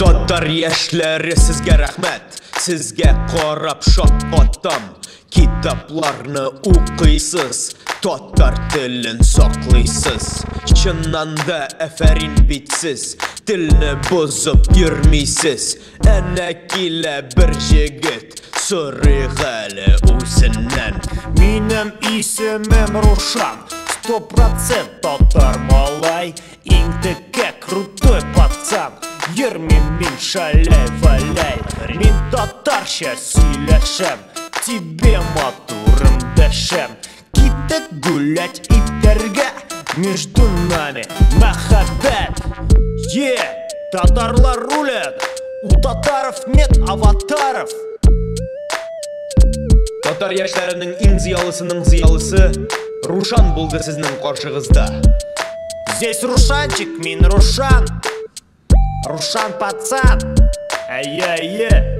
Татар яшьләре, сезгә рәхмәт. Сезгә карап шаккатам. Китапларны укыйсыз, татар телен саклыйсыз. Чыннан да афәрин бит сез, телне бозып йөрмисез. Әнә килә бер җегет, сорыйк әле үзеннән. Минем исемем Рушан, 100% татар малай. Иң текә крутой пацан. Йөрмим мин шаляй-валяй. Мин татарча сөйләшәм, тебе, матурым, дәшәм. Киттек гулять итәргә, между нами мәхәббәт. Е, татарлар рулят, у татаров нет аватаров. Татар яшьләренең иң зыялысының зыялысы Рушан булды сезнең каршыгызда. Здесь Рушанчик, мин Рушан. Рушан пацан. Әйе, әйе.